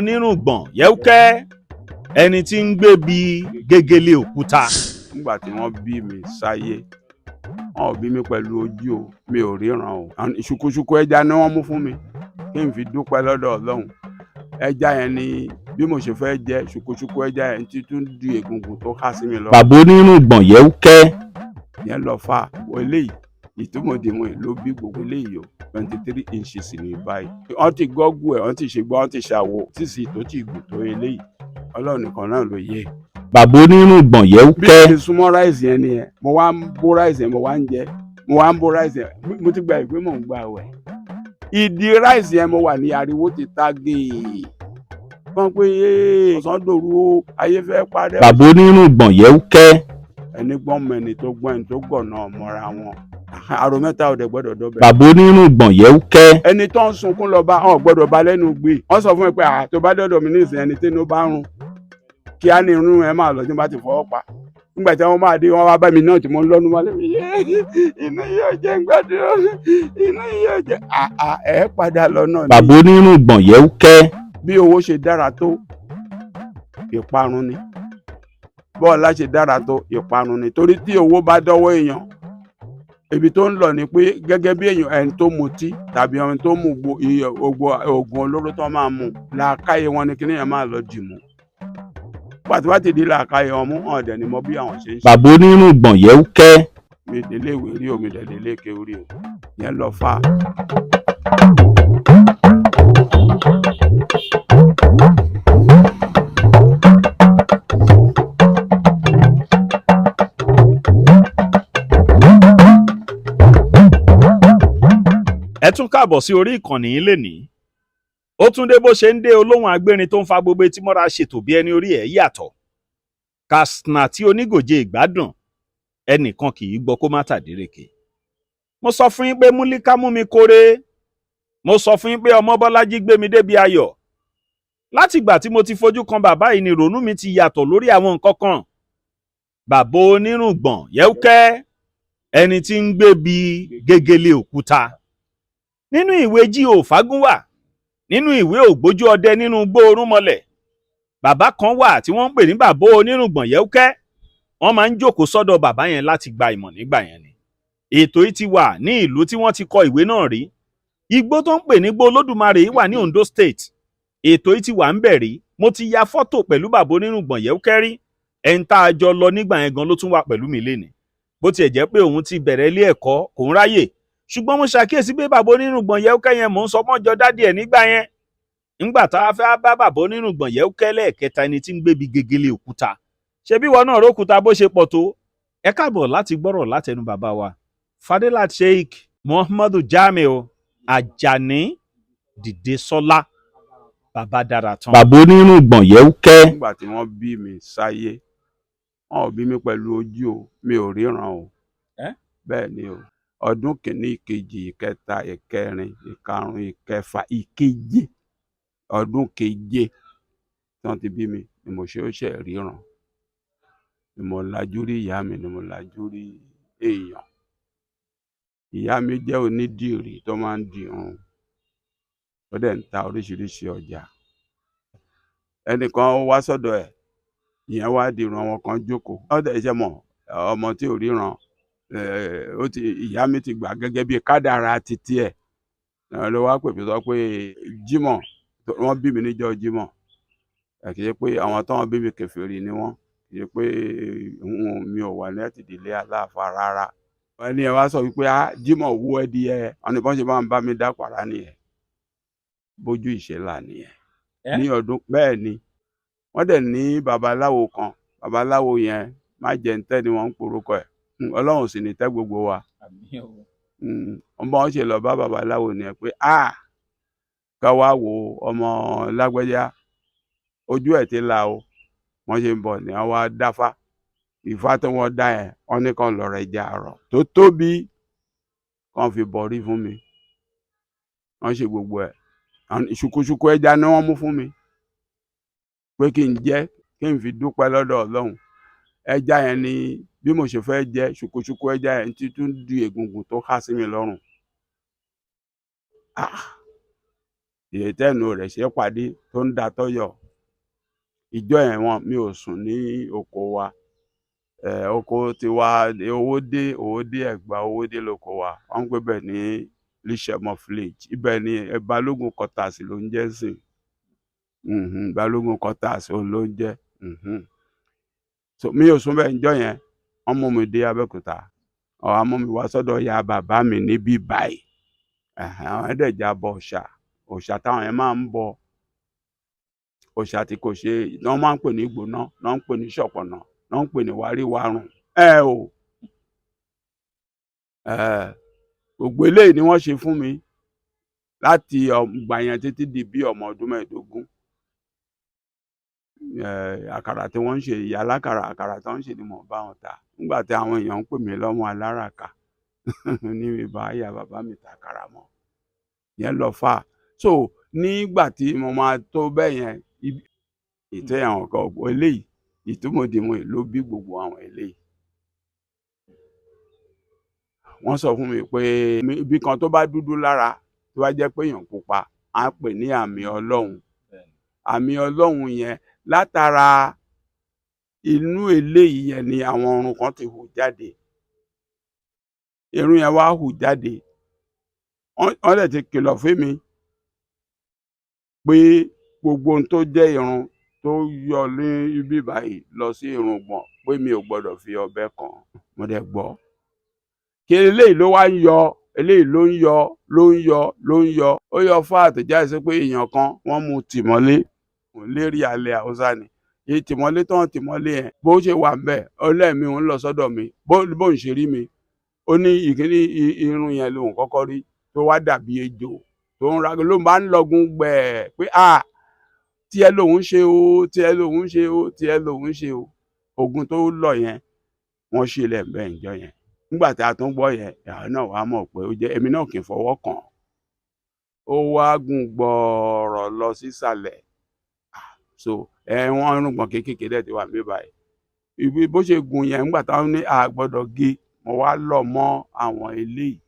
Onírùngbọ̀n Yẹ́úkẹ́, ẹni tí ń gbé bí gegele òkúta. Nígbà tí wọ́n bí mi sáyé, wọn ò bí mi pẹ̀lú ojú o, mi ò ríran o. Ṣùkúṣùkú ẹja ni wọ́n mú fún mi kí n fi dúpẹ́ lọ́dọ̀ Ọlọ́run. Ẹja yẹn ni bí mo ṣe fẹ́ jẹ ṣùkúṣùkú ẹja yẹn ti tún di egungun tó há sí mi lọ. Bàbá onírùngbọ̀n Yẹ́úkẹ́. Yẹn lọ fa eléyìí, ìtumọ̀dìmọ̀ ló bí gbogbo eléyìí o. 23 inches ní báyìí. Wọ́n ti gọ́gù ẹ̀, wọ́n ti ṣe gbọ́, wọ́n ti ṣàwò tíìsì tó ti gùn tó eléyìí. Ọlọ́run nìkan náà ló yé. Bàbá onírùngbọ̀n Bí Yẹ́úkẹ́. mo ṣe súnmọ́ rice yẹn nìyẹn, mo wá ń bó rice yẹn, mo wá ń jẹ, mo wá ń bó rice yẹn. Mo ti gba ìpè, mò ń gba àwẹ̀. Ìdí rice yẹn mo wà ní ariwo ti ta gèè. Wọ́n pé ọ̀sán dòru o, ayé fẹ́ parẹ́. Bàbá onírùngbọ̀n Yẹ́úkẹ́. Ẹni gbọ́n mọ ẹni tó gbọ́n, ẹni tó gọ̀ náà mọ́ra wọn. Àrò mẹ́ta ò dẹ̀ gbọ́dọ̀ dọ́bẹ̀. Bàbá onírùngbọ̀n Yẹ́úkẹ́. Ẹni tó ń sunkún lọ bá wọn gbọ́dọ̀ bá lẹ́nu gbé. Wọ́n sọ fún mi pé à tó bá dọ̀dọ̀ mi nísìnyí, ẹni tí inú bá ń run kí á ní irun ẹ máa lọ tí wọ́n bá ti fọwọ́ pa. Nígbà tí wọ́n máa dé, wọ́n wá bá mi náà tí mo ń lọ́nu wálé mi, inú yóò jẹ́ ń gbádùn, inú yóò jẹ́ àà ẹ̀ padà lọ náà ni. Bàbá onírùngbọ̀n Yẹ́úkẹ́. Bí owó ṣe dára tó, ìparun ni. Bọ́ọ̀lá ṣe dára tó, ìparun ni. Torí tí owó bá dọ́wọ́ èèyàn, ibi tó ń lọ ni pé gẹ́gẹ́ bí èèyàn, ẹni tó mutí tàbí ẹni tó mu oògùn olóró tó máa mu, làákàyè wọn ni kíní yẹn máa lọ dì mú. Pàtó bá ti di làákàyè wọn mú, ọ̀dẹ̀ ni mo bí àwọn ṣe ń ṣe. Bàbá onírùngbọ̀n Yẹ́úkẹ́. Mi délé ìwé rí o, mi dẹ̀ délé kéwú rí o. Yẹn lọ fà. Ẹ tún káàbọ̀ sí orí ìkànnì yìí lénìí. Ó tún dé bó ṣe ń dé, olóhùn agbérin tó ń fa gbogbo etí mọ́ra, ṣètò bí ẹni orí ẹ̀ yàtọ̀. Katsina tí onígòjé ìgbádùn, ẹnìkan kì í gbọ́ kó má tàdíreke. Mo sọ fún yín pé Múlíká mú mi kóre. Mo sọ fún yín pé ọmọ Bọ́lájí gbé mi débi ayọ̀. Látìgbà tí mo ti fojú kan bàbá yìí ni ìrònú mi ti yàtọ̀ lórí àwọn nǹkan kan. Bàbá onírùngbọ̀n Yẹ́úkẹ́, ẹni tí ń gbé bí gegele òkúta. Nínú ìwé G.O. Fágúnwà, nínú ìwé Ògbójú ọdẹ nínú igbó Orúnmọlẹ̀, bàbá kan wà tí wọ́n ń pè ní bàbá onírùngbọ̀n Yẹ́úkẹ́. Wọ́n máa ń jókòó sọ́dọ̀ bàbá yẹn láti gba ìmọ̀ nígbà yẹn ni. Ètò yìí ti wà ní ìlú tí wọ́n ti kọ ìwé náà rí. Igbó tó ń pè ní igbó Olódùmarè yìí wà ní Ondo State. Ètò yìí ti wà ń bẹ̀ rí. Mo ti ya fọ́tò pẹ̀lú bàbá onírùngbọ̀n Yẹ́úkẹ́ rí. Ẹni tá a jọ lọ nígbà yẹn gan ló tún wà pẹ̀lú mi lénìí. Bó tiẹ̀ jẹ́ pé òun ti bẹ̀rẹ̀ ilé ẹ̀kọ́, kò ń ráyè, ṣùgbọ́n mo ṣàkíyèsí pé bàbá onírùngbọ̀n Yẹ́úkẹ́ yẹn, mò ń sọ mọ́jọ dádì ẹ̀ nígbà yẹn. Ńgbà tá a fẹ́ bá bàbá onírùngbọ̀n Yẹ́úkẹ́ lẹ́ẹ̀kẹta, ẹni tí ń gbébi gegele òkúta, ṣebí ìwọ náà rókúta bó ṣe pọ̀ tó. Ẹ káàbọ̀ láti gbọ́rọ̀ látẹnu bàbá wa Fadilat Sheikh Muhammadu Jamiu Ajani Dìdesọ́lá, bàbá dára tán. Bàbá onírùngbọ̀n Yẹ́úkẹ́. Nígbà tí wọ́n bí mi sáyé, wọn ò bí mi pẹ̀lú ojú o, mi ò ríran o. Bẹ́ẹ̀ ni o. Ọdún kìíní, ìkejì, ìkẹta, ìkẹrin, ìkarùn, ìkẹfà, ìkeje, ọdún keje tí wọ́n ti bí mi ni mo ṣe ó ṣe ríran, ni mo lajú rí ìyá mi, ni mo lajú rí èèyàn. Ìyá mi jẹ́ onídìrí tó máa ń dirun, ó dẹ̀ ń ta oríṣiríṣi ọjà. Ẹnìkan wá sọ́dọ̀ ẹ̀, ìyẹn wá dirun, àwọn kan jókòó. Ó dẹ̀ ṣe mọ̀ ọmọ tí ò ríran, ó ti ìyá mi ti gbà gẹ́gẹ́ bí kádàrá títí ẹ̀ ló wá pè mí sọ pé Jímọ̀, wọ́n bí mi níjọ́ Jímọ̀. Kì í ṣe pé àwọn tó wọ́n bí mi kèfèrí ni wọ́n, kì í ṣe pé mi ò wà ní ìdílé aláàfáà rárá. Ẹni ẹ wá sọ wípé Jímọ̀ wú ẹ di ẹ ọ̀nà ìbọn ṣe máa ń bá mi dá pàrà nìyẹn, bójú ìṣẹ̀lá nìyẹn ní ọdún. Bẹ́ẹ̀ ni wọ́n dẹ̀ ní babaláwo kan. Babaláwo yẹn, má jẹ́ ń tẹ́ ni wọ́n ń porúkọ ẹ̀. Ọlọ́run sì ní tẹ́ gbogbo wa. Wọ́n bá wọn ṣe lọ bá babaláwo nìyẹn pé ká wá wo ọmọ lágbẹ́já, ojú ẹ̀ ti là o. Wọ́n ṣe ń bọ̀ ní wọ́n wá dáfá. Ìfá tí wọ́n dá yẹn, wọ́n ní kàn lọ rẹ̀ jẹ àrọ̀ tó tóbi kàn fi bọ̀rí fún mi. Wọ́n ṣe gbogbo ẹ̀. Ṣùkúṣùkú ẹja ni wọ́n mú fún mi pé kí n jẹ, kí n fi dúpẹ́ lọ́dọ̀ Ọlọ́run. Ẹja yẹn ni bí mo ṣe fẹ́ jẹ ṣùkúṣùkú ẹja yẹn ti tún di egungun tó há sí mi lọ́rùn. Èyí tẹ́nu rẹ̀ ṣe é pàdé tó ń da tọ́yọ̀. Ìjọ yẹn wọn mi ò sùn ní oko wa. Oko tiwa Owódé, Owódé Ẹ̀gbá, Owódé lóko wa. Wọ́n ń pè bẹ́ẹ̀ ní Lishemo village. Ibẹ̀ ni Balógun quarters ló ń jẹ́ sìn. Balógun quarters òun ló ń jẹ́. So mi ò sùn bẹ́ẹ̀ níjọ́ yẹn. Wọ́n mú mi dé Abẹ́òkúta. Wọ́n wá mú mi wá sọ́dọ̀ ìyá bàbá mi níbí báyìí. Àwọn ẹ̀dẹ̀jà bọ òòṣà. Òòṣà táwọn yẹn máa ń bọ. Òòṣà tí kò ṣe, wọ́n máa ń pè ní gbóná, wọ́n ń pè ní ṣọ̀pọ̀nà, wọ́n ń pè ní wáríwárùn. Ẹ o. Gbogbo eléyìí ni wọ́n ṣe fún mi láti ìgbà yẹn títí di bí ọmọ ọdún 15. Àkàrà tí wọ́n ń ṣe, ìyá alákàrà, àkàrà tí wọ́n ń ṣe ni mò ń bá wọn tà. Nígbà tí àwọn èèyàn ń pè mí lọ́mọ aláràkà ní mi bá ìyá bàbá mi ta àkàrà mọ́. Ìyẹn lọ fà. So nígbà tí mo máa tó bẹ́ẹ̀ yẹn, ìtẹ́ àwọn kan eléyìí, ìtumọ̀dìmọ̀ ló bí gbogbo àwọn eléyìí. Wọ́n sọ fún mi pé ibi kan tó bá dúdú lára, tó bá jẹ́ pé èèyàn pupa, á pè ní àmì Ọlọ́run. Àmì Ọlọ́run yẹn látara inú eléyìí yẹn ni àwọn irun kan ti hù jáde. Irun yẹn wá hù jáde. Wọ́n dẹ̀ ti kìlọ̀ fún mi pé gbogbo ohun tó jẹ́ irun tó yọ ní ibi báyìí lọ sí irùngbọ̀n pé mi ò gbọdọ̀ fi ọ̀bẹ kàn. Mo dẹ̀ gbọ́. Kí eléyìí ló wá ń yọ, eléyìí ló ń yọ, ló ń yọ, ló ń yọ. Ó yọ fáà tó jáde sí pé èèyàn kan wọ́n mú tìmọ́lé lérí alẹ́ Haúsá ni. Èyí tìmọ́lé tó ń tìmọ́lé yẹn bó ṣe wà ńbẹ̀, ọlẹ́mìí òun lọ sọ́dọ̀ mi, bó ń ṣe rí mi. Ó ní ìkíní irun yẹn lòun kọ́kọ́ rí tó wá dàbí ejò tó ń ra ló máa ń lọgun gbẹ̀ẹ́ pé a tiẹ̀ lòun ṣe o, tiẹ̀ lòun ṣe o, tiẹ̀ lòun ṣe o. Ogun tó lọ yẹn wọ́n ṣe lẹ̀ bẹ́ẹ̀ ǹjọ́ yẹn. Nígbà tí a tún gbọ́ yẹn, àwọn náà wàá mọ̀ pé ó jẹ́ èmi náà kì í fọwọ́ kàn. Ó wá gùn gbọ̀ọ̀rọ̀ lọ sísàlẹ̀. So wọ́n irùngbọ̀n kéékèèké dẹ̀ ti wà níbí báyìí. Ibi bó ṣe gùn yẹn nígbà táwọn ní a gbọ́dọ̀ gé, mo wá lọ mọ́ àwọn eléyìí.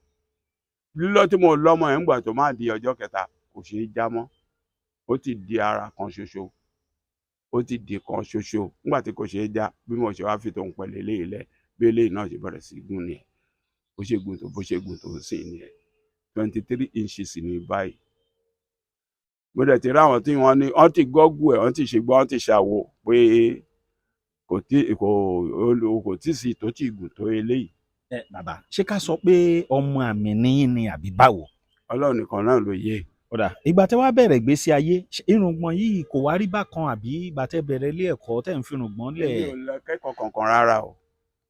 Lílọ tí mo lọ mọ́ yẹn nígbà tó máa di ọjọ́ kẹta kò ṣeé já mọ́. Ó ti di ara kan ṣoṣo. Ó ti di kan ṣoṣo. Nígbà tí kò ṣeé já, bí mo ṣe wá fi tòun pẹ̀lú eléyìí lẹ̀, bí eléyìí náà ṣe bẹ̀rẹ̀ sí í gùn nìyẹn. Bó ṣe gùn tó, bó ṣe gùn tó sì nìyẹn. 23 inches ní báyìí. Mo dẹ̀ ti rí àwọn tí wọ́n ní wọ́n ti gọ́gù ẹ̀, wọ́n ti ṣe gbọ́, wọ́n ti ṣàwò pé kò tí kò kò tí sí tó tí gùn tó eléyìí. Ẹ bàbá, ṣé ká sọ pé ọmọ àmì níyìn ni àbí báwo? Ọlọ́run nìkan náà ló yé. Ó dà, ìgbà tẹ́ wá bẹ̀rẹ̀ ìgbésí ayé, irùngbọ̀n yìí kò wá rí bákan àbí ìgbà tẹ́ bẹ̀rẹ̀ ilé ẹ̀kọ́ tẹ́ ń fi irùngbọ̀n lẹ̀? Èmi ò lọ kẹ́kọ̀ọ́ kankan rárá o.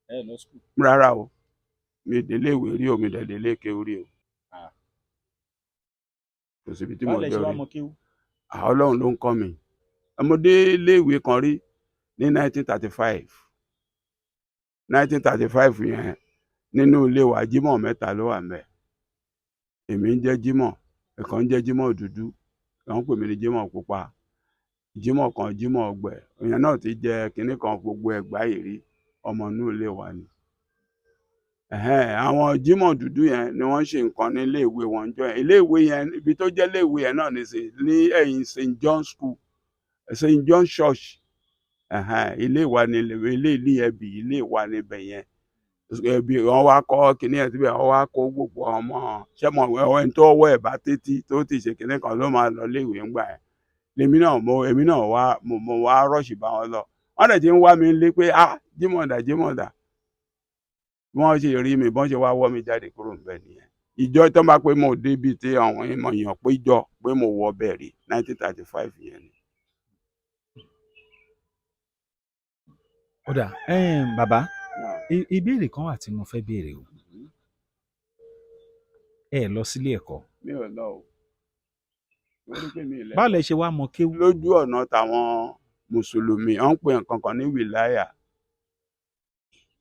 Ẹ lọ school. Rárá o. Mi ò délé ìwé rí o, mi ò délé kéwú rí o. Kò síbi tí mo Báwo lẹ dé ṣe wá rí. mọ kéwú? Ọlọ́run ló ń kọ́ mi. Mo dé ilé ìwé kan rí ní 1935. 1935 yẹn nínú ilé wa Jímọ̀ mẹ́ta ló wà ńbẹ̀. Èmi ń jẹ́ Jímọ̀, ẹ̀kan ń jẹ́ Jímọ̀ dúdú, wọ́n ń pè mí ní Jímọ̀ pupa. Jímọ̀ kan Jímọ̀ ọgbẹ̀, èèyàn náà ti jẹ́ kinní kan gbogbo Ẹ̀gbá yìí rí, ọmọ inú ilé wa ni. Àwọn Jímọ̀ dúdú yẹn ni wọ́n ń ṣe nǹkan ní ilé ìwé wọn jọ yẹn. Ilé ìwé yẹn, ibi tó jẹ́ ilé ìwé yẹn náà ní ní ẹ̀yìn St. John School, St. John Church. Ilé wa ni ilé ilé ẹbí, ilé wa níbẹ̀ yẹn. Ẹbí wọn wá kọ́ kinní yẹn síbẹ̀, wọ́n wá kó gbogbo ọmọ. Ṣé mo ẹni tó ọwọ́ ẹ̀ bá títí tó ti ṣe kinní kan ló máa lọ ilé ìwé ńgbà yẹn. Lèmi náà mo èmi náà wá mo wá rush bá wọn lọ. Wọ́n dẹ̀ ti ń wá mi lé pé ah Jímọ̀ dà, Jímọ̀ dà. Bí wọ́n ṣe rí mi, bí wọ́n ṣe wá wọ́ mi jáde kúrò níbẹ̀ nìyẹn. Ìjọ tó bá pé mo dé ibi tí àwọn èèyàn péjọ pé mo wọ bẹ̀ rí 1935 yẹn ni. Ó dà, bàbá, ìbéèrè kan wà tí mo fẹ́ béèrè o. Ẹ lọ sílé ẹ̀kọ́. Mi ò lọ o. Mo rí pé mi ì lẹ́kọ̀ọ́. Báwo lẹ ṣe wá mọ kéwú? Lójú ọ̀nà tàwọn Mùsùlùmí, wọ́n ń pè nǹkan kan ní wìláyà.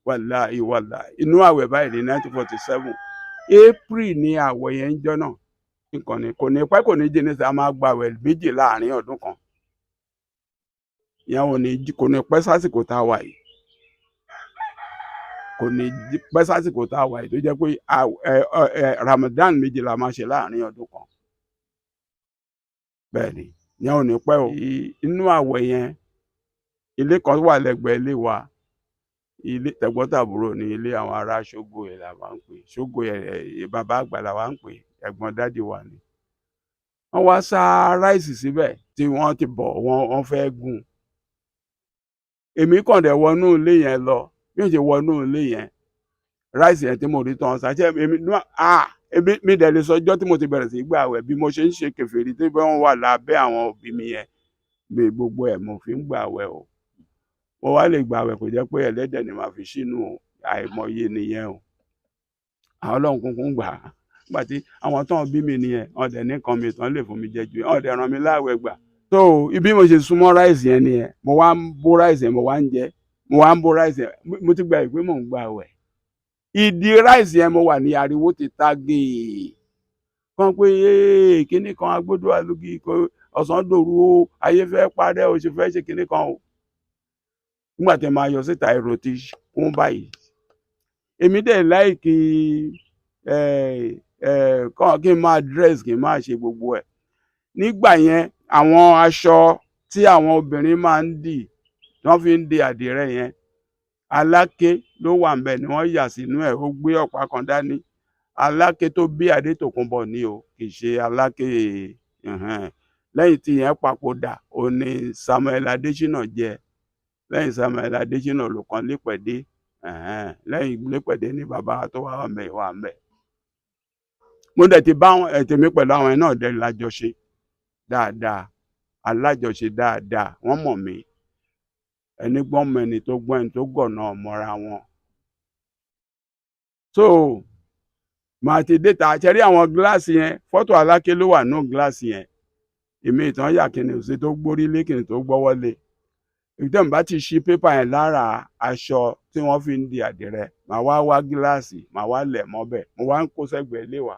Wàláhì wàláhì. Inú àwẹ̀ báyìí ní 1947. April ni àwẹ̀ yẹn ń jọ́ náà. Nǹkan ni kò ní pẹ́ kò ní jìnnà sí a máa gba àwẹ̀ méjì láàrin ọdún kan. Ìyẹn ò ní kò ní pẹ́ sásìkò tá a wà yìí. Kò ní pẹ́ sásìkò tá a wà yìí tó jẹ́ pé Ramadan méjì la máa ṣe láàrin ọdún kan. Bẹ́ẹ̀ ni, yẹn ò ní pẹ́ o. Inú àwẹ̀ yẹn, ilé kan wà lẹ́gbẹ̀ẹ́ ilé wa, ilé tẹ̀gbọ́ntàbúrò ní ilé àwọn ará Ṣógò yẹn la máa ń pè Ṣógò yẹn, bàbá àgbà la máa ń pè, ẹ̀gbọ́n daddy wa ni. Wọ́n wá sá rice síbẹ̀ tí wọ́n ti bọ̀, wọ́n fẹ́ gún. Èmi kàn dẹ̀ wọnú ilé yẹn lọ. Bí mo ṣe wọnú ilé yẹn, rice yẹn tí mo rí tán ṣàṣẹ, èmi èmi mi dẹ̀ lè sọ ọjọ́ tí mo ti bẹ̀rẹ̀ sí gbà wẹ̀ bí mo ṣe ń ṣe kèfèrí tí wọ́n wà lábẹ́ àwọn òbí mi yẹn, mi gbogbo ẹ̀ mo fi ń gbà wẹ̀ o. Mo wá lè gbà wẹ̀ kò jẹ́ pé ẹlẹ́dẹ̀ ni màá fi sínú o, àìmọye nìyẹn o. Àwọn Ọlọ́run kúnkún gbà á nígbà tí àwọn tán bí mi nìyẹn, wọn dẹ̀ ní nǹkan mi tán lè fún mi jẹ ju, wọn dẹ̀ ràn mí láwẹ̀ gbà. So ibi mo ṣe súnmọ́ rice yẹn nìyẹn, mo wá ń bó rice yẹn, mo wá ń jẹ, mo wá ń bó rice yẹn. Mo ti gba ìpè mò ń gbà wẹ̀. Ìdí rice yẹn mo wà ní ariwo ti ta gèè kan pé kíní kan agbódò alugi ọ̀sán dòru o, ayé fẹ́ parẹ́ o, ṣe fẹ́ ṣe kíní kan o. Nígbà tí màá yọ síta, èrò ti kún báyìí. Èmi dẹ̀ like kí n máa dress, kí n máa ṣe gbogbo ẹ̀. Nígbà yẹn, àwọn aṣọ tí àwọn obìnrin máa ń dì tí wọ́n fi ń di àdìrẹ yẹn, Aláké ló wà ńbẹ̀ ni wọ́n yà sínú ẹ̀, ó gbé ọ̀pá kan dání. Aláké tó bí Adétòkunbọ̀ ni o, kì í ṣe Aláké. Lẹ́yìn tí yẹn papòdà, ó ní Samuel Adésínà jẹ. Lẹ́yìn Samuel Adésínà ló kan Lépẹ̀dé. Lẹ́yìn Lépẹ̀dé ní bàbá tó wà ńbẹ̀ wà ńbẹ̀. Mo dẹ̀ ti bá tèmi pẹ̀lú àwọn náà dẹ̀ lájọṣe dáadáa, alájọṣe dáadáa. Wọ́n mọ̀ mí, ẹni gbọ́n mọ ẹni tó gbọ́n, ẹni tó gọ̀ náà mọ́ra wọn. So màá ti dé ta ṣe rí àwọn gíláàsì yẹn, fọ́tò Aláké ló wà nù gíláàsì yẹn. Èmi ìtàn yà kìnìún sí tó gbórí lé kìnìún tó gbọ́wọ́ lé. Ìtàn bá ti ṣí pépà yẹn lára aṣọ tí wọ́n fi ń di àdìrẹ, màá wá wá gíláàsì, màá wá lẹ̀ mọ́bẹ̀, mo wá ń kó sẹ́gbẹ̀ẹ́ ilé wa,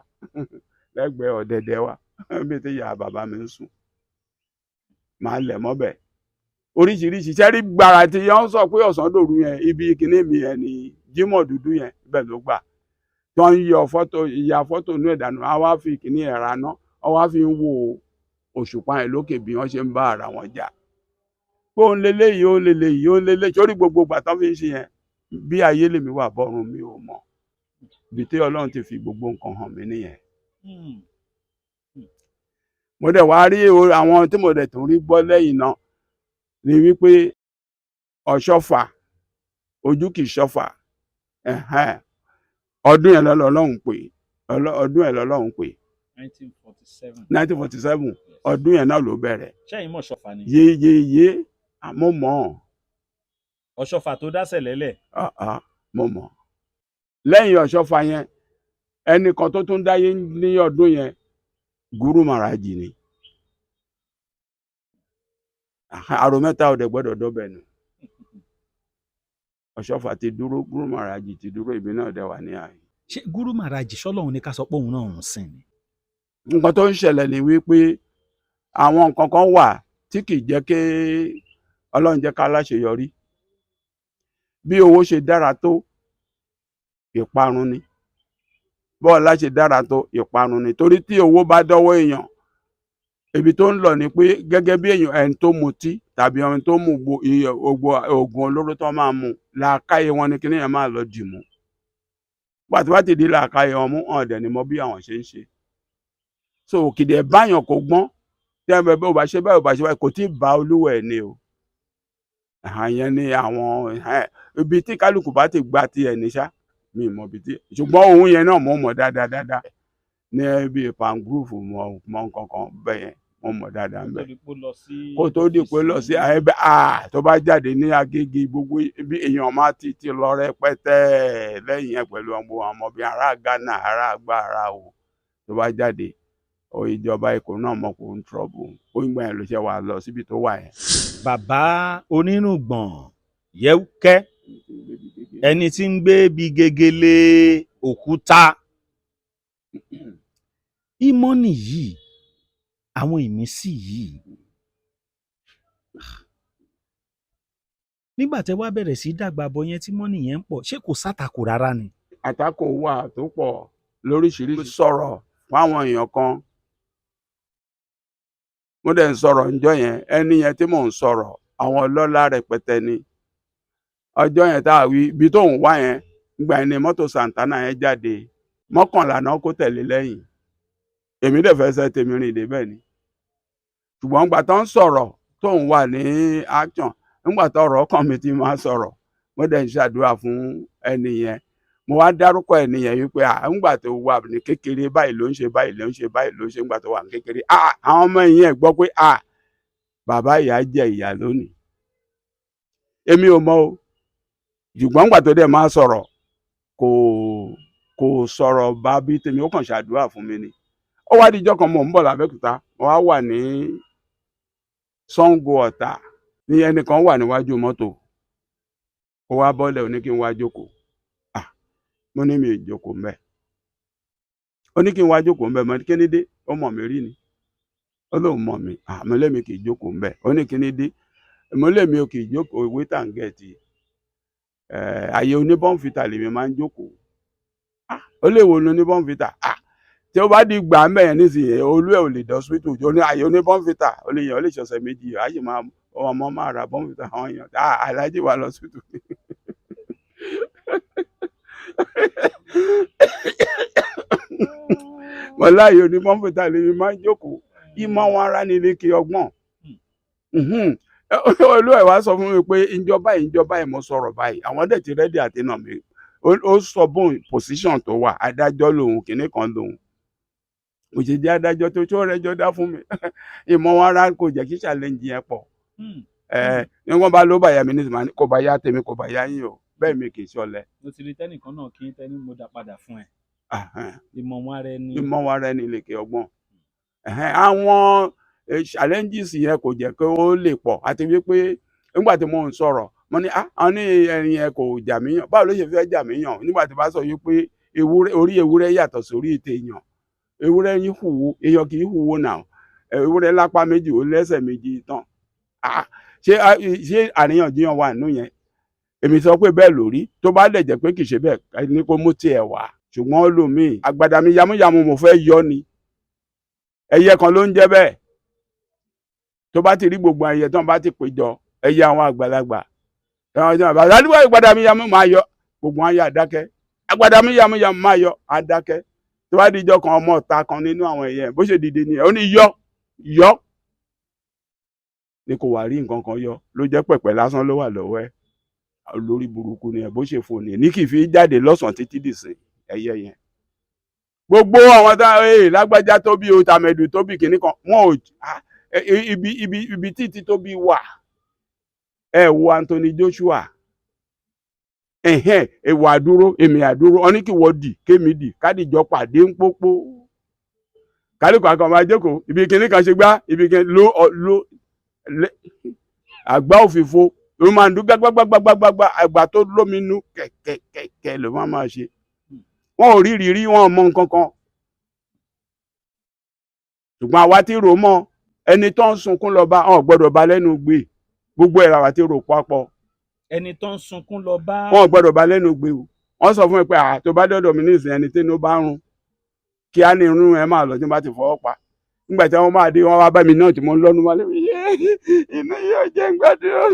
lẹ́gbẹ̀ẹ́ ọ̀dẹ̀dẹ̀ wa, bí ti ìyá bàbá mi ń sùn, màá lẹ̀ mọ́bẹ̀ oríṣiríṣi. Sẹ́rí gbàrà tí wọ́n sọ pé ọ̀sán dòru yẹn, ibi kíní mi yẹn ni Jímọ̀ dúdú yẹn, ibẹ̀ ló gbà tó ń yọ fọ́tò, ìyá fọ́tò inú ẹ̀dànù, á wá fi kíní ẹ̀ raná, á wá fi ń wo òṣùpá yẹn lókè bí wọ́n ṣe ń bá ara wọn jà, pé òun leléyìí, òun leléyìí, òun leléyìí. Sórí gbogbo ìgbà tán fi ń ṣe yẹn, bí ayé lèmi wà bọ́run mi ò mọ̀. Ibi tí Ọlọ́run ti fi gbogbo nǹkan hàn mí nìyẹn. Mo dẹ̀ wá rí àwọn tí mo dẹ̀ tún rí gbọ́ lẹ́yìn náà ni wípé Ọ̀ṣọ́fà, ojú kì í ṣọ́fà, ọdún yẹn lọ́lọ́run pè, ọdún yẹn lọ́lọ́run pè. 1947. 1947, ọdún yẹn náà ló bẹ̀rẹ̀. Ṣẹ́yìn mọ̀ Ṣọ̀fà ni? Yeyeye, mo mọ̀. Ọ̀ṣọ́fà tó dásẹ̀ lẹ́lẹ̀. Mo mọ̀. Lẹ́yìn Ọ̀ṣọ́fà yẹn, ẹnìkan tó tún dáyé ní ọdún yẹn, Guru Maharaji ni. Àrò mẹ́ta ò dẹ̀ gbọ́dọ̀ dọ́bẹ̀ nù. Ọ̀ṣọ́fà ti dúró, Guru Maharaji ti dúró, èmi náà dẹ̀ wà ní ààyè. Ṣé Guru Maharaji ṣọlọ́run ní ká sọ pé òun náà ń sìn ni? Nǹkan tó ń ṣẹlẹ̀ ni wípé àwọn nǹkan kan wà tí kì í jẹ́ kí Ọlọ́run jẹ́ ká láṣeyọrí. Bí owó ṣe dára tó, ìparun ni. Bọ́ọ̀lá ṣe dára tó, ìparun ni. Torí tí owó bá dọ́wọ́ èèyàn, ibi tó ń lọ ni pé gẹ́gẹ́ bí èèyàn, ẹni tó mutí tàbí ẹni tó mu oògùn olóró tó máa mu, làákàyè wọn ni kíní yẹn máa lọ dì mú. Pàtó bá ti di làákàyè wọn mú, ọ̀n dẹ̀ ni mo bí àwọn ṣe ń ṣe. So kìdí ẹ̀ báyàn kò gbọ́n tí ẹ bẹ bó bá ṣe báyìí, bó bá ṣe báyìí, kò tí ì bá olúwa ẹ̀ ni o. Àyẹn ni àwọn ibi tí kálukú bá ti gba tiẹ̀ ní ṣá, mi mọ̀ ibi tí, ṣùgbọ́n òun yẹn náà mo mọ̀ dáadáa dáadáa ní ibi Palm Grove, mọ̀ mọ̀ nǹkan kan bẹ́ẹ̀ yẹn, mo mọ̀ dáadáa ń bẹ̀. Kó tó di pé lọ sí ẹbẹ, tó bá jáde ní Agége, gbogbo ibi èèyàn máa ti lọ rẹpẹtẹ lẹ́yìn yẹn pẹ̀lú ọmọ ọmọ bíi ará Ghana, ará agbára o. Tó bá jáde, o ìjọba Èkó náà mọ̀ kó ń trọ́bù ó ń gbà yẹn ló ṣe wà lọ síbi tó wà yẹn. Bàbá onírùngbọ̀n yẹ́wúkẹ́, ẹni tí ń gbé bí gegele òkúta ìmọ̀nì yìí, àwọn ìmísí yìí, nígbà tẹ́ wá bẹ̀rẹ̀ sí dàgbà bọ̀ yẹn tí mọ́nì yẹn ń pọ̀, ṣé kò sátakò rárá ni? Àtakò wà tó pọ̀ lóríṣiríṣi. Sọ̀rọ̀ fáwọn èèyàn kan. Mo dẹ̀ ń sọ̀rọ̀ ńjọ́ yẹn, ẹni yẹn tí mò ń sọ̀rọ̀, àwọn ọlọ́lá rẹpẹtẹ ni. Ọjọ́ yẹn tá a wí ibi tó ń wá yẹn, ìgbà yẹn ni mọ́tò Santana yẹn jáde, 11 náà kó tẹ̀lé lẹ́yìn. Èmi dẹ̀ fẹ́ sẹ́ tèmi rìn débẹ̀ ni. Ṣùgbọ́n ìgbà tó ń sọ̀rọ̀, tó ń wà ní action, nígbà tó ọ̀rọ̀ ọkàn mi ti máa sọ̀rọ̀, mo dẹ̀ ń ṣàdúrà fún ẹni yẹn. Mo wá dárúkọ ẹni yẹn wípé à ńgbà tó wà ní kékeré, báyìí ló ń ṣe, báyìí ló ń ṣe, báyìí ló ń ṣe ńgbà tó wà ní kékeré. Àwọn ọmọ yẹn gbọ́ pé bàbá ìyá jẹ ìyá lónìí. Èmi ò mọ̀ o, ṣùgbọ́n ńgbà tó dẹ̀ máa sọ̀rọ̀, kò sọ̀rọ̀ bá bí tèmi, ó kàn ṣàdúrà fún mi ni. Ó wá díjọ́ kan, mò ń bọ̀ l'Abẹ́òkúta, mo wá wà ní Ṣàngó Ọ̀tà ní ẹnìkan wà níwájú mọ́tò, ó wá bọ́lẹ̀, ó ní kí n wá jókòó. Mo ní mi ò jókòó ńbẹ̀. Ó ní kí n wá jókòó ńbẹ̀. Mo ní kí ni dé? Ó mọ̀ mí rí ni, ó lóun mọ̀ mí. Mo lémi kì í jókòó ńbẹ̀. Ó ní kí ni dé? Mo lémi ò kì í jókòó wait and get. Àyè oníbọ̀nfìtà lèmi máa ń jókòó. Ó lè wo ní oníbọ̀nfìtà tí ó bá di gbà ń bẹ̀yẹn nísìnyí, olú ẹ̀ ò lè dọ́sítù. Ó ní àyè oníbọ̀nfìtà, ó lè yàn, ó lè ṣọ̀sẹ̀ 2, àyè máa ọmọ máa ra bọ̀nfìtà àwọn èèyàn aláàjì wà lọ́sítù. Mo láàyè oníbọ̀nfìtà lèmi máa ń jókòó. Ìmọ̀ wọn ara ní ilé kí ọgbọ́n. Olú ẹ̀ wá sọ fún mi pé ìjọba yìí, ìjọba yìí, mo sọ̀rọ̀ báyìí, àwọn dẹ̀ ti ready àti nà mí. Ó sọ bóun position tó wà, adájọ́ lòun, kìnnì kan lòun, mo ṣe jẹ́ adájọ́ tó tó rẹjọ́ dá fún mi. Ìmọ̀ wọn ara kò jẹ́ kí challenge yẹn pọ̀. Ní wọ́n bá ló bá yà mí ní ìsìnkú, kò bá yá tèmi, kò bá yá yín o, bẹ́ẹ̀ mi kì í ṣọ̀lẹ. Mo ti rí tẹ́nìkan náà kí tẹ́ni mo dá padà fún ẹ. Ìmọ̀ wọn ara ẹni. Ìmọ̀ wọn ara ẹni lè kí ọgbọ́n. Àwọn challenges yẹn kò jẹ́ kí ó lè pọ̀. Àti wípé nígbà tí mo ń sọ̀rọ̀, mo ní àwọn ní ẹni yẹn kò jà mí yàn, báwo ló ṣe fẹ́ jà mí yàn nígbà tí bá sọ wípé orí ewúrẹ́ yàtọ̀ sórí èèyàn? Ewúrẹ́ yín hùwò, èèyàn kì í hùwò náà. Ewúrẹ́ lápá méjì, ó lẹ́sẹ̀ méjì tán. Ṣé àríyànjiyàn wà nínú yẹn? Èmi sọ pé bẹ́ẹ̀ lórí, tó bá lè jẹ́ pé kì í ṣe bẹ́ẹ̀ ní kó mú tiẹ̀ wá. Ṣùgbọ́n olùmíì àgbàdà mi yamuyamu mo fẹ́ yọ ni, ẹyẹ kan ló ń jẹ́ bẹ́ẹ̀. Tó bá ti rí gbogbo ẹyẹ tó ń bá ti péjọ, ẹyẹ àwọn àgbàlagbà àgbàdà mi yamu máa yọ, gbogbo wọn yà dákẹ́. Àgbàdà mi yamuyamu máa yọ, á dákẹ́. Tó bá dijọ́ kan, ọmọ ọ̀ta kan nínú àwọn ẹyẹ bó ṣe dìde nìyẹn, ó ní yọ yọ ni, kò wá rí nǹkan kan yọ, ló jẹ́ pẹ̀pẹ̀ lásán ló wà lọ́wọ́ ẹ̀. Lórí burúkú ni ẹ̀, bó ṣe fò ní ní kì í fi jáde lọ́sàn-án títí dìsín. Ẹyẹ yẹn, gbogbo àwọn tá ẹ lágbájá tó bí o, tàmẹ̀dù tó bí kìnnì kan, wọn ò ibi ibi ibi títí tó bí wà. Ẹ wo Anthony Joshua, ẹ̀hẹ́n, èwà àdúró, èmi àdúró, ọ ní kí wọ́n dì kémi dì, kádìjọ pàdé ń pópó, kálíkù àkàn máa jókòó ibi kìnnì kan ṣe gbá ibi kìnnì ló ló àgbá òfìfo ló máa ń dún gbágbágbágbágbá, àgbà tó lóminú kẹ̀kẹ̀kẹ̀ ló máa máa ṣe. Wọn ò rí rírí, wọn ò mọ nǹkan kan. Ṣùgbọ́n àwa tí rò mọ́ ẹni tó ń sunkún lọ bá wọn gbọ́dọ̀ bá lẹ́nu gbé, gbogbo ẹ̀ làwa tí rò papọ̀. Ẹni tó ń sunkún lọ bá. Wọn gbọ́dọ̀ bá lẹ́nu gbé o. Wọ́n sọ fún mi pé à tó bá dọ́dọ̀ mi ní ìsìn, ẹni tí inú bá ń rún kí á ní irun ẹ máa lọ, tí wọ́n bá ti fọwọ́ pa. Nígbà tí wọ́n máa dé, wọ́n wá bá mi náà tí mo ń lọ́nu wálé, inú yóò jẹ́ ń gbàdúrà,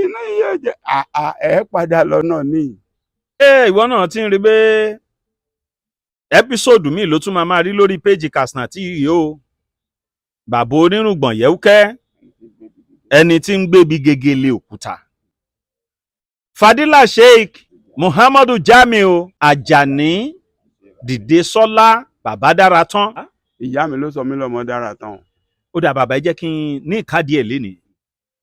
inú yóò jẹ́ àà ẹ̀ padà lọ́nà ní. Ṣé ìwọ náà ti ń rí pé episode míì ló tún máa rí lórí péjì Katsina tí yìí o? Bàbá onírùngbọ̀n yẹ́wúkẹ́, ẹni tí ń gbébi gegele òkúta, Fadila Sheikh Muhammadu Jamiu Ajani Dìde Sọlá, bàbá dára tán. Ìyá mi ló sọ mí lọ́mọ dára tán. Ó dà, bàbá, ẹ jẹ́ kí n ní ìkádìí ẹ̀ lénìí.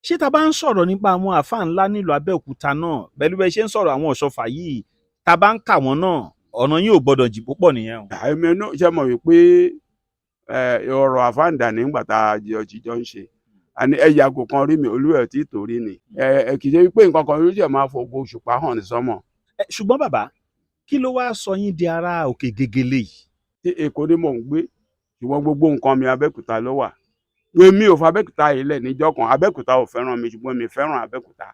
Ṣé tá a bá ń sọ̀rọ̀ nípa àwọn àáfàá ńlá nílùú Abẹ́òkúta náà, pẹ̀lú bẹ́ẹ̀ ṣe ń sọ̀rọ̀ àwọn ọ̀ṣọ́fà yìí, tá a bá ń kà wọ́n náà, ọ̀nà yìí ò gbọ́dọ̀ jì púpọ̀ nìyẹn o. Àmì ẹnu ṣe mọ̀ wípé ọ̀rọ̀ àfáǹdà nígbà tá a jọ jíjọ ń ṣe, àní ẹ yàgò kan rí mi, olúwẹ̀ tí torí ni ẹ kì í ṣe wípé nǹkan kan yóò ṣe máa fògo òṣùpá hàn ní sánmọ̀. Ṣùgbọ́n bàbá, kí ló wáá sọ yín di ará òkè gegele yìí? Tí Èkó ni mò ń gbé, ṣùgbọ́n gbogbo nǹkan mi Abẹ́òkúta ló wà. Èmi ò fa Abẹ́òkúta yìí lẹ̀ níjọ́ kan. Abẹ́òkúta ò fẹ́ràn mi, ṣùgbọ́n mi fẹ́ràn Abẹ́òkúta.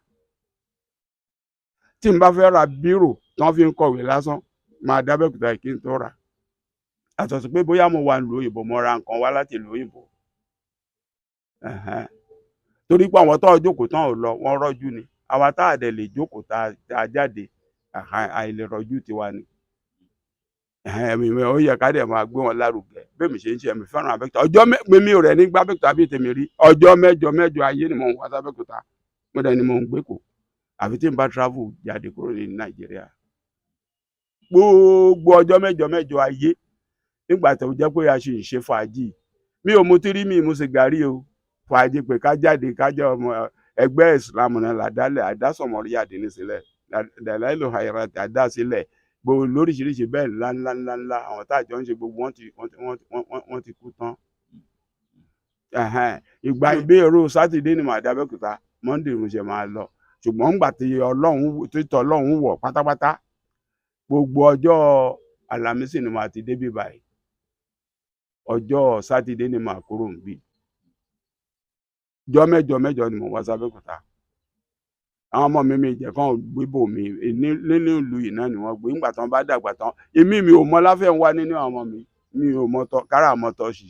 Tí n bá fẹ́ ra bírò tí wọ́n fi ń kọ̀wé lásán, máa dá Abẹ́òkúta yìí kí n tó rà. Àtọ̀ sí pé bóyá mo wà nílùú òyìnbó, mo ra nǹkan wá láti ìlú òyìnbó. Ẹ̀hẹ́n. Torí pé àwọn tó jókòó tán ò lọ, wọ́n rọ́jú ni. Àwa tá a dẹ̀ lè jókòó tá a jáde, ẹ̀hẹ́n, àìlè rọ́jú tiwa ni. Ẹ̀hẹ́n, mi ó yẹ ká dẹ̀ máa gbé wọn lárugẹ. Bẹ́ẹ̀ mi ṣe ń ṣe, mi fẹ́ràn Abẹ́òkúta. Ọjọ́ mi ò rẹ̀ ní gbá Abẹ́òkúta bíi tèmi rí. Ọjọ́ mẹ́jọ mẹ́jọ ayé ni mò ń wá sábẹ́òkúta. Mo dẹ̀ ni mò ń gbé kò. Àfi tí n bá travel jáde kúrò ní Nàìjíríà. Gbogbo ọjọ́ mẹ́jọ mẹ́jọ ayé, nígbà tó jẹ́ pé a ṣì ń ṣe fàájì. Mi ò mutí rí, mi ì mu sìgárì o. Fàájì pé ká jáde, ká jẹ́ ọmọ ẹgbẹ́ ìsìlámù náà làdálẹ̀, àdásọ̀mọ́rí àdínní sílẹ̀, Dàláìlò Hayrat àdá sílẹ̀, gbogbo lóríṣiríṣi bẹ́ẹ̀ ńlá ńlá ńlá ńlá. Àwọn tá àjọ ń ṣe, gbogbo wọn ti wọ́n ti wọ́n wọ́n ti kú tán. Ẹ̀hẹ́n, ìgbà ìbéèrè Sátidé ni màá dé Abẹ́òkúta, Monday mo ṣe máa lọ. Ṣùgbọ́n ńgbà tí Ọlọ́run tí tọ́lọ́run wọ̀ pátápátá, gbogbo ọjọ́ Àlàmísì ni màá ti débí báyìí. Ọjọ́ Sátidé ni màá kúrò níbí. Ọjọ́ mẹ́jọ mẹ́jọ ni mò ń wá sábẹ́òkúta. Àwọn ọmọ mi mi jẹ́ kán gbébò mi nínú ìlú yìí náà ni wọ́n gbé. Nígbà tán bá dàgbà tán, èmi mi ò mọ láfẹ́ ń wá nínú àwọn ọmọ mi. Mi ò mọ tọ kára mọ tọ́ sí.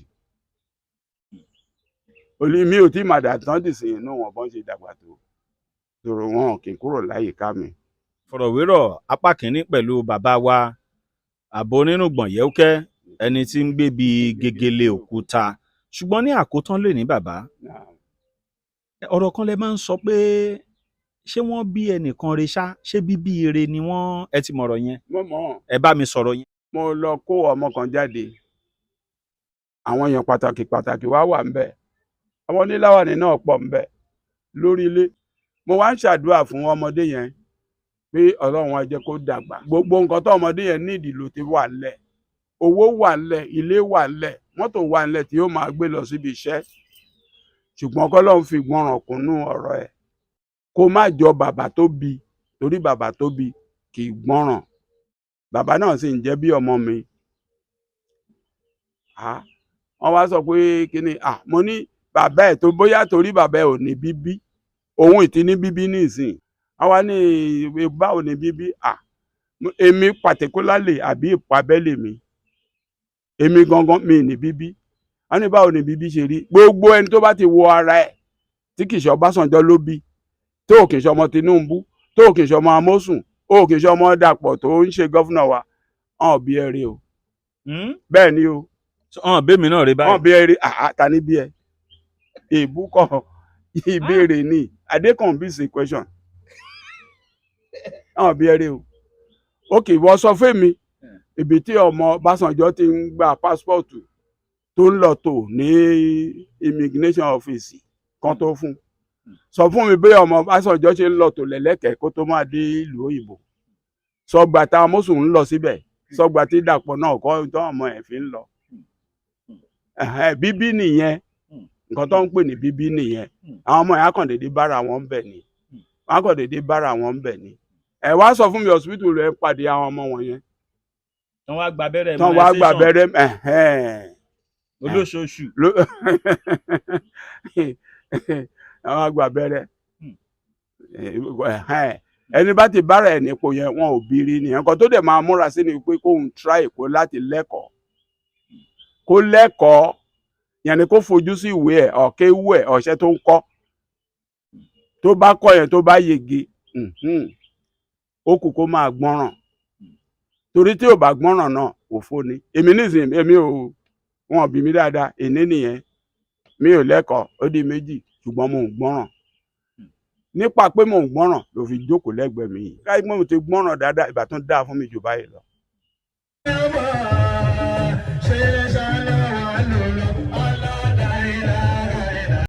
Olú mi ò tí mà dà tán dì sí inú wọn bọ́n ṣe dàgbà tó. Tòrò wọn kì í kúrò láyìíká mi. Ìfọ̀rọ̀wérọ̀ apá kìíní pẹ̀lú bàbá wa àbò onírùngbọ̀n Yẹ́úkẹ́, ẹni tí ń gbé bíi gegele òkúta. Ṣùgbọ́n ní àkótán lè ní bàbá, ọ̀rọ̀ kan lẹ máa ń sọ pé ṣé wọ́n bí ẹnìkan re ṣá, ṣé bíbí ire ni wọ́n? Ẹ ti mọ̀rọ̀ yẹn? Mo mọ̀. Ẹ bá mi sọ̀rọ̀ yẹn. Mo lọ kó ọmọ kan jáde. Àwọn èèyàn pàtàkì pàtàkì wá wà ńbẹ̀. Àwọn oníláwàní náà pọ̀ ńbẹ̀ lórí ilé. Mo wá ń ṣàdúrà fún ọmọdé yẹn pé Ọlọ́run á jẹ́ kó dàgbà. Gbogbo nǹkan tó ọmọdé yẹn nídìí ló ti wà ńlẹ̀. Owó wà ńlẹ̀, ilé wà ńlẹ̀, mọ́tò wà ńlẹ̀ tí yóò máa gbé lọ síbi iṣẹ́. Ṣùgbọ́n kọ́lọ́run fi gbọ́ràn kúnnú ọ̀rọ̀ ẹ̀, kó má jọ bàbá tó bí, torí bàbá tó bí kì í gbọ́ràn. Bàbá náà sì ń jẹ́ bí ọmọ mi. Wọ́n wá sọ pé kíni? Mo ní bàbá ẹ̀ tó bóyá torí bàbá ẹ̀ ò ní bíbí, òun ì ti ní bíbí nísìn. Wọ́n wá ní báwo ni bíbí? Èmi particularly àbí ìpabẹ́lẹ̀ mi, èmi gangan mi ní bíbí. Wọ́n ní báwo ni bíbí ṣe rí? Gbogbo ẹni tó bá ti wọ ara ẹ̀ tí kì í ṣe Ọbásanjọ́ ló bí, tó kì í ṣe ọmọ Tinubu, tó kì í ṣe ọmọ Amósùn, ó kì í ṣe ọmọ Dàpọ̀ tó ń ṣe governor wa, ọ̀n bí ẹ rí o. Bẹ́ẹ̀ ni o. Ọ̀n bẹ́mi náà rí báyìí. Ọ̀n bí ẹ rí. Àá, ta ní bí ẹ? Èébú kọ́, ìbéèrè ni. Adékànbí is a question. Ọ̀n bí ẹ rí o. Ok, ìwọ sọ fún mi ibi tí ọmọ Ọbásanjọ́ ti ń gba passport tó ń lọ tò ní immigration office kan tó fún. Sọ fún mi bí ọmọ Ọbásanjọ́ ṣe ń lọ tò lẹ́lẹ́kẹ̀ẹ́ kó tó máa dé ìlú òyìnbó. Sọgbà tá Amósùn ń lọ síbẹ̀, sọgbà tí Dàpọ̀ náà kọ́ tó ọmọ ẹ̀ fi ń lọ. Bíbí nìyẹn. Nǹkan tó ń pè ní bíbí nìyẹn. Àwọn ọmọ yẹn á kàn déédéé bára wọn bẹ̀ ni, wọn á kàn déédéé bára wọn bẹ̀ ni. Ẹ wá sọ fún mi, hospital rẹ pàdé àwọn ọmọ wọn yẹn. Tán wá gba abẹ́rẹ́ tán wá gba immunization abẹ́rẹ́, ẹ̀hẹ́n. Olóṣooṣù. Àwọn àgbà abẹ́rẹ́, ẹ̀hẹ́n. Ẹni bá ti bára ẹ̀ nípò yẹn, wọn ò bí rí nìyẹn. Nǹkan tó dẹ̀ máa múra sí ni pé kóun try kó láti lẹ́kọ̀ọ́, kó lẹ́kọ̀ọ́ yẹn ni kó fojú sí ìwé ẹ̀, ọ̀kẹ́ wú ẹ̀, ọ̀ṣẹ́ tó ń kọ́, tó bá kọ́ yẹn, tó bá yege, ó kù kó máa gbọ́ràn, torí tí ò bá gbọ́ràn náà, òfo ni. Èmi nísìnyí, èmi ò, wọn bí mi dáadáa, èní nìyẹn. Mi ò lẹ́kọ̀ọ́, ó di méjì, ṣùgbọ́n mo ń gbọ́ràn. Nípa pé mò ń gbọ́ràn ló fi jókòó lẹ́gbẹ̀ẹ́ mi yìí. Káyọ̀ pé mo ti gbọ́ràn dáadáa, ìbátan dáa fún mi jù báyìí lọ.